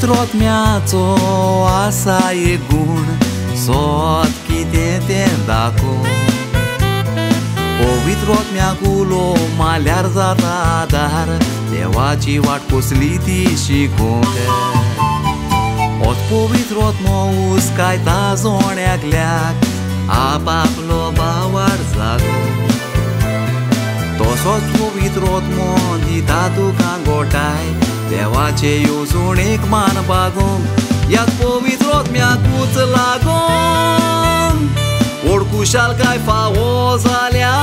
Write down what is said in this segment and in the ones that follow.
पवित्र आत्म्याचो आसा एक गूण, सोद कितें तें दाखोव. पवित्र आत्म्याक उलो मारल्यार जाता आदार, देवाची वाट कसली ती शिकोवंक. होच पवित्र आत्मो हुस्कायता जण एकल्याक आपापलो बावार जागो. तसोच पवित्र आत्मो दिता तुका गोठाय, देवाचे येवजणेक मान बागोवंक. ह्याच पवित्र आत्म्याकूच लागून व्हड खुशालकाय फावो जाल्या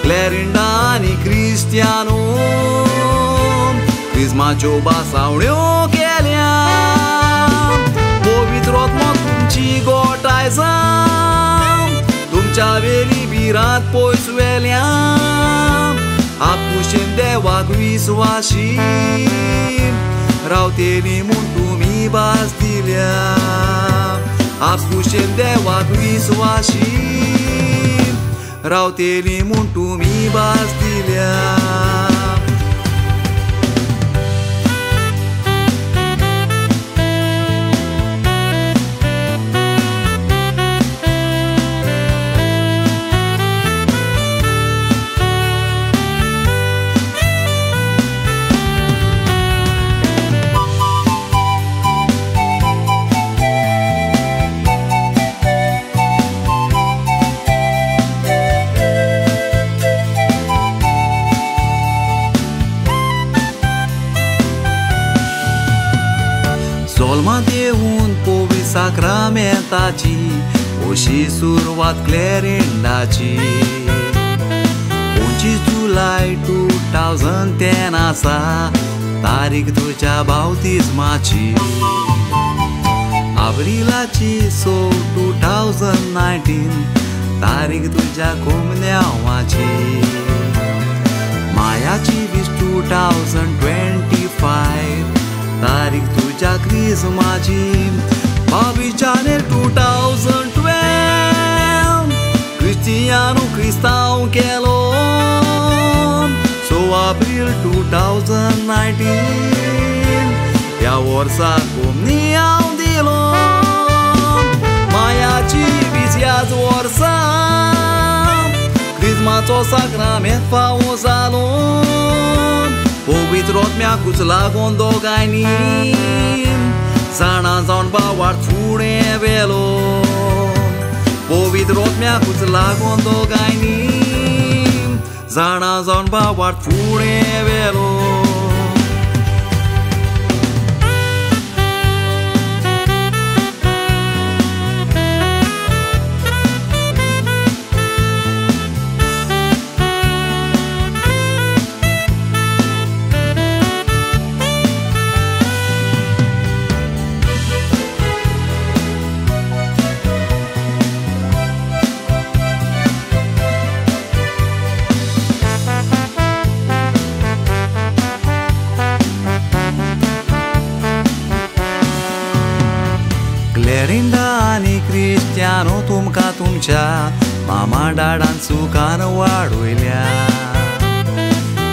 क्लॅरिंडा आनी क्रिस्त्यानो क्रिज्माच्यो भासावण्यो केल्या. पवित्र आत्मो तुमची गोठाय जावं, तुमच्या वेली भिरांत पयस वेल्या. आपकुशीन देवाक विस्वाशी रावतेली म्हूण तुमी भास दिल्या. आपकुशीन देवाक विस्वाशी रावतेली म्हूण तुमी भास दिल्या. सोलमा देवून पवित्र साक्रामेंताची अशी सुरवात क्लॅरिंडाची. 25 जुलय 2010 आसा तारीख तुज्या बावतिज्माची. आब्रिलाची 6 2019 तारीख तुज्या कोमन्यांवाची. मायाची 20 2025 तारीख तुज्या क्रिज्माची. 22 जानेर 2012 क्रिस्तियानो क्रिस्तांव केलो. 6 एप्रील 2019 ह्या वर्सा कोमनियांव दिलो. मायाची 20 ह्याच वर्सा क्रिज्माचो साक्रामेंत फावो जालो. पवित्र आत्म्याकूच लागून दोगांयनी जाणा जावन बावार फुडें व्हेलो. पवित्र आत्म्याकूच लागून दोगांयनी जाणा जावन बावार फुडें व्हेलो. क्लॅरिंडा आनी क्रिस्त्यानो तुमकां तुमच्या मामा डाडान सुखान वाडयल्या.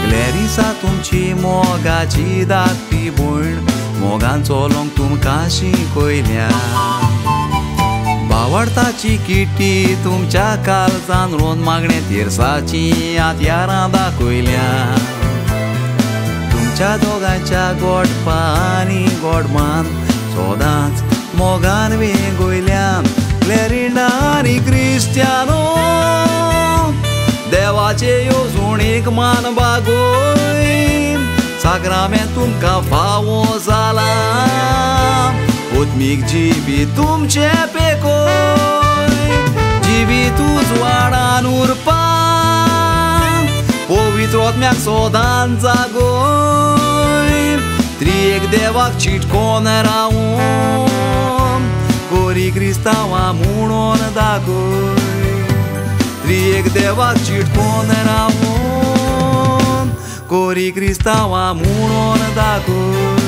क्लॅरिसा तुमची मोगाची धाकटी भयण मोगान चलोंक तुमकां शिकयल्या. बावडताची किटी तुमच्या काळजान रोवन मागणें तिरसाची हत्यारां दाखयल्या. तुमच्या दोगांच्या गोडपा आनी गोडमान सदांच मोगान वेंगयल्या. क्लॅरिंडा आनी क्रिस्त्यानो देवाचे येवजणेक मान बागोय. साक्रामेंत तुमकां फावो जाला, आत्मीक जिवीत तुमचें पेकोय. जिवीत उजवाडान उरपा पवित्र आत्म्याक सदांच जागोय. त्रिएक देवाक चिटकोन रावून कोरी क्रिस्तांवां म्हणून दाखय. त्रिएक देवाक चिटकोन रावून कोरी क्रिस्तांवां म्हणून दाखय.